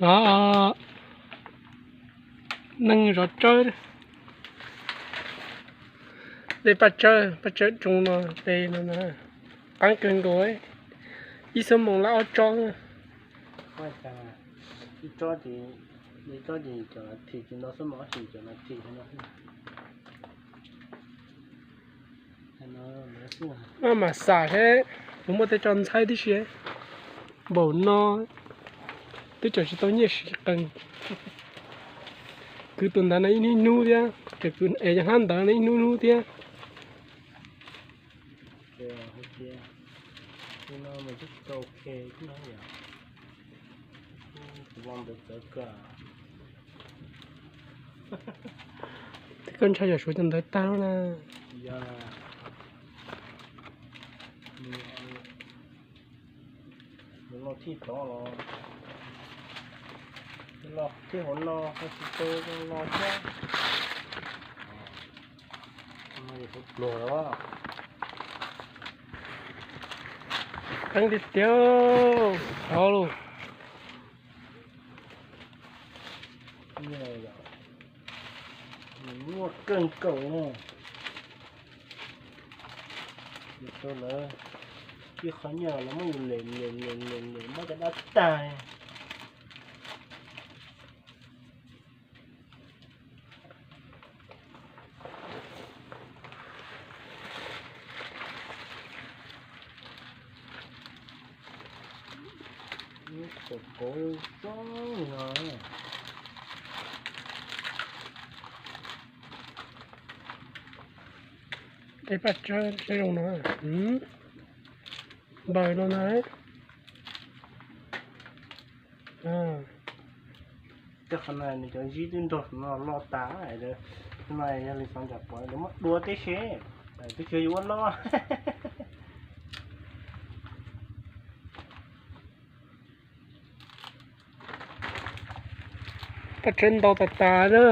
Los, neeg zov tsawb, dej Paj Tsawb, Paj Tsawb Roo no, tes no na, qeeb kawg nkaus, ib xuab moos lawm ob tsob. Ib tsob ces, ib tsob ces cov nas this, tsis ntau xuab moos, ob tsis cov nas this no. Maj mam xam seb puas muaj tej tso ntxhaib tib si. Npaum no twb tseem tsis tau nyiaj siv qees. Kwv tus ntawd no ib hnub hnub thiab, es cov hnab ntawd no ib hnub hnub thiab. Twb koj ntshai yam suav cov ntawd tag lawm na. Los thij tod los, los thij hauv no, tsis tau los thiab. Pluag os. Qeeb tiag tiag, thov lauj. Nyuaj kawg nkaus na. Yus tau lawv ib qho nyiaj los muab yus lem lem lem lem lem muab cov dab tag. Kauv kauv zoo no. Dej Paj Tsawb saib zoo no, npaws no na. Tej qhov no nws cov zib twb nrog no loj tas, no yog li xav nram pov lawv muab dua tib si, twb tsis yog yus ua loj. Paj Tsawb ntau tas tas na.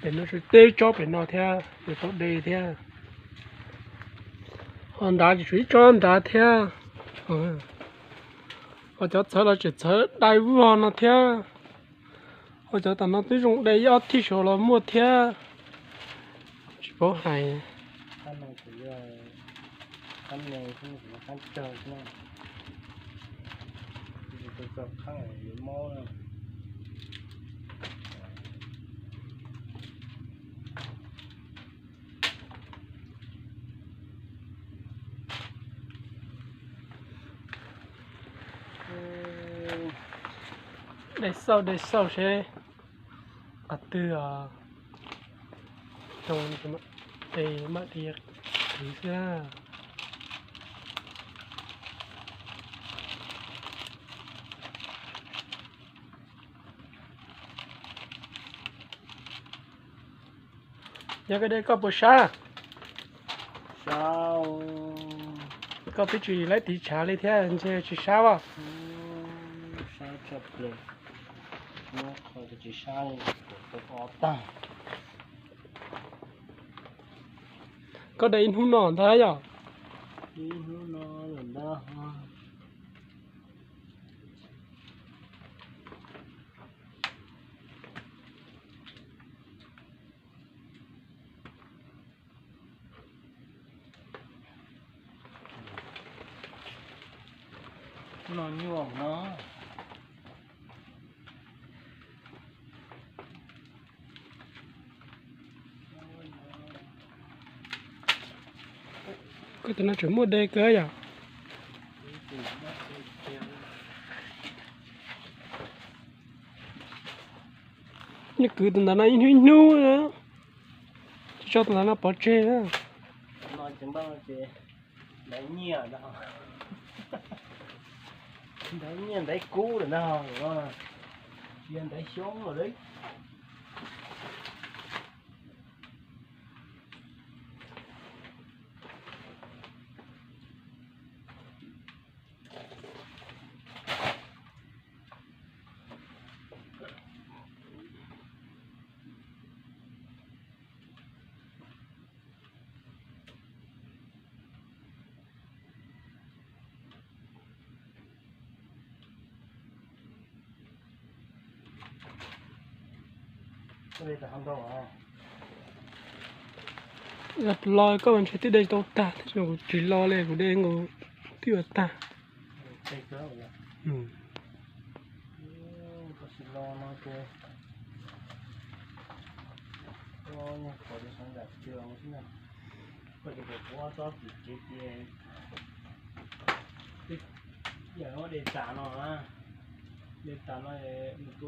Pem no tsis teb tsob pem no thiab, tau de thiab. Ho nrad tsis tshuav ib tsob nrad thiab. Ho cov txhawv los tseem txhawv dai vog no thiab. Ho cov tom no twb zoo de ib ob thij saud los muaj thiab. Tsis paub hais. De xauj de xauj seb qhov twg zoo, es mam de kwv xwb. Yog koj de koj puas sab? Koj twb tsis laib tiv tshav li thiab ntshe tsis sab as. Koj de ib hnub no ntag yom? No nyuaj no. Koj tus no tseem muaj de kawg yom? Nej kwv tus ntawd no ib hnub ib hnub, tsis tso tus ntawd no pov tseg. Ntawv nyiaj ntawv kub lawm ntag, tsis yog ntawv xyoob lawm. Los koj mas ntshe twb de tsis tau tag, tab sis kuv tsis lo li, kuv de nkaus twb yuav tag. Yam no de tas no, de tas no mus